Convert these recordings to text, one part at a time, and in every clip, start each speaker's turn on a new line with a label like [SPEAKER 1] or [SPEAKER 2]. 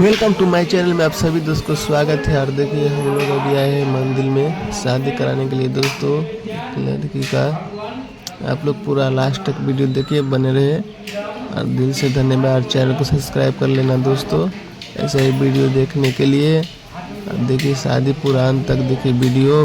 [SPEAKER 1] Welcome to my channel में आप सभी दोस्तों को स्वागत है। और देखिए हम लोग अभी आए हैं मंदिर में शादी कराने के लिए। दोस्तों लड़की का आप लोग पूरा लास्ट तक वीडियो देखिए, बने रहे और दिल से धन्यवाद। चैनल को सब्सक्राइब कर लेना दोस्तों ऐसे ही वीडियो देखने के लिए। और देखिए शादी पूरा अंत तक देखिए वीडियो।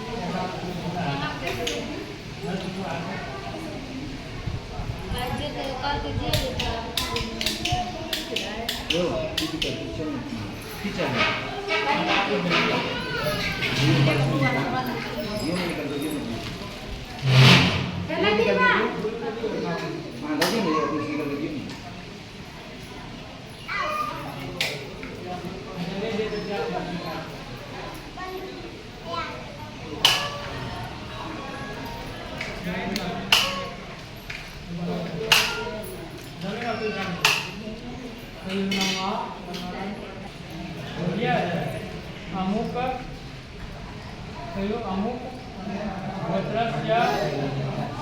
[SPEAKER 2] अमुक अमुक गोत्रस्य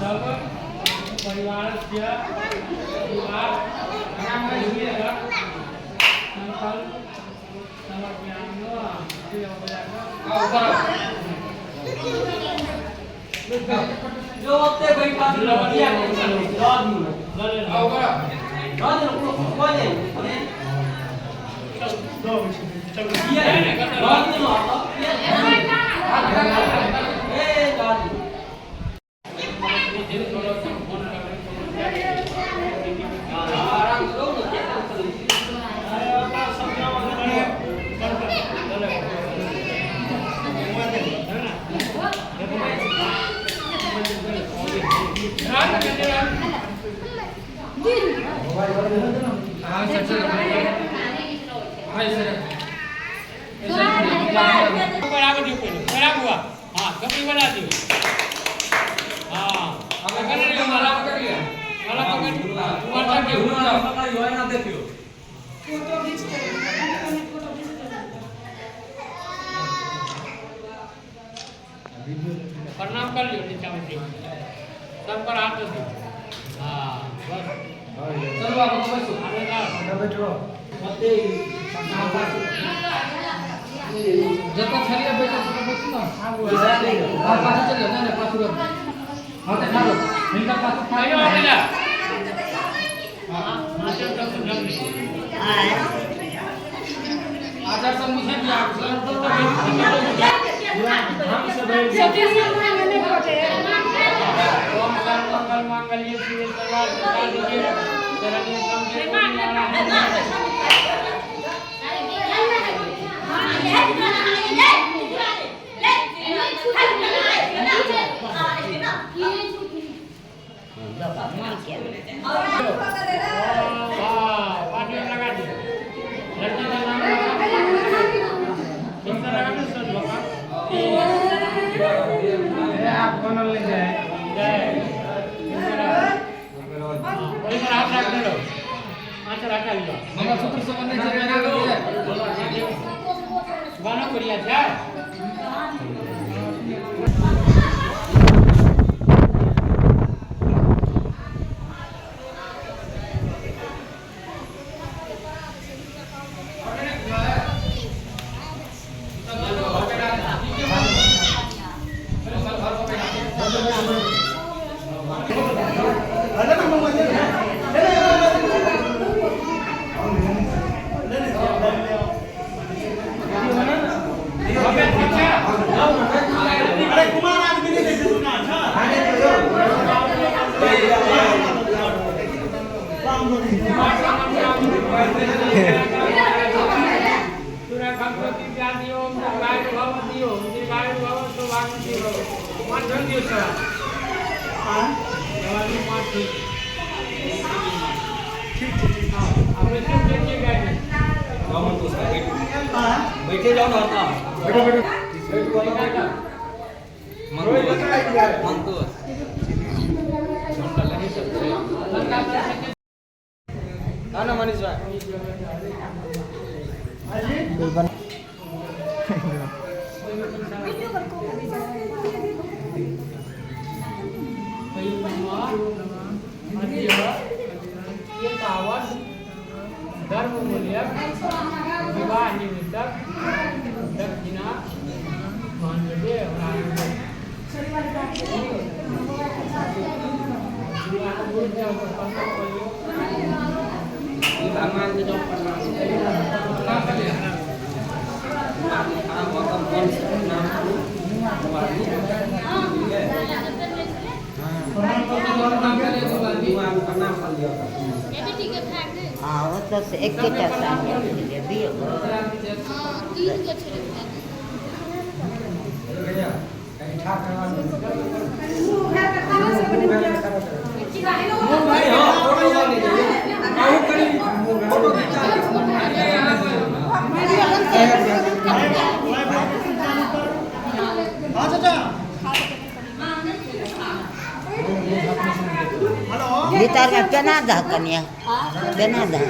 [SPEAKER 2] सब परिवारस्य विवाह संकल्प प्रणाम कर लियो नीचा में सब पर हाथ दे। हां बस चलो आप बैठो। बैठो मते
[SPEAKER 3] जब तक छलिए बैठो तो बैठो ना। हां पाछू चलियो ना ना पाछू रख। हां ते खालो हिनका पाछू
[SPEAKER 2] खाइयो आवेला। हां आचार सब जल्दी
[SPEAKER 3] आचार सब मुझे भी आप
[SPEAKER 2] हम सब ओम सर्व मंगल मांगल्ये शिवे सर्वार्थ साधिके शरण्ये त्र्यंबके नारायणी। लगा दी लड़की का नाम लगा दो सर लोग
[SPEAKER 3] आप बनल ले जाए
[SPEAKER 2] जय वही पर हाथ रख दो। आंचल हटा लियो
[SPEAKER 3] मंगलसूत्र सब नहीं छै मेरा
[SPEAKER 2] बानो करिया जाए।
[SPEAKER 3] बैठे जाओ ना। बैठो बैठो मंतु ना मनीष भाई
[SPEAKER 2] धर्म मूल्य विवाह विवाह निमित्तक दक्षिणा मानले।
[SPEAKER 4] भगवान के जो प्रणाम प्रणाम कर लियो।
[SPEAKER 5] हाँ, ओतऽ से एकेटा साड़ी छलै, दियौ। भीतरमे केना दह कनिया, केना दह?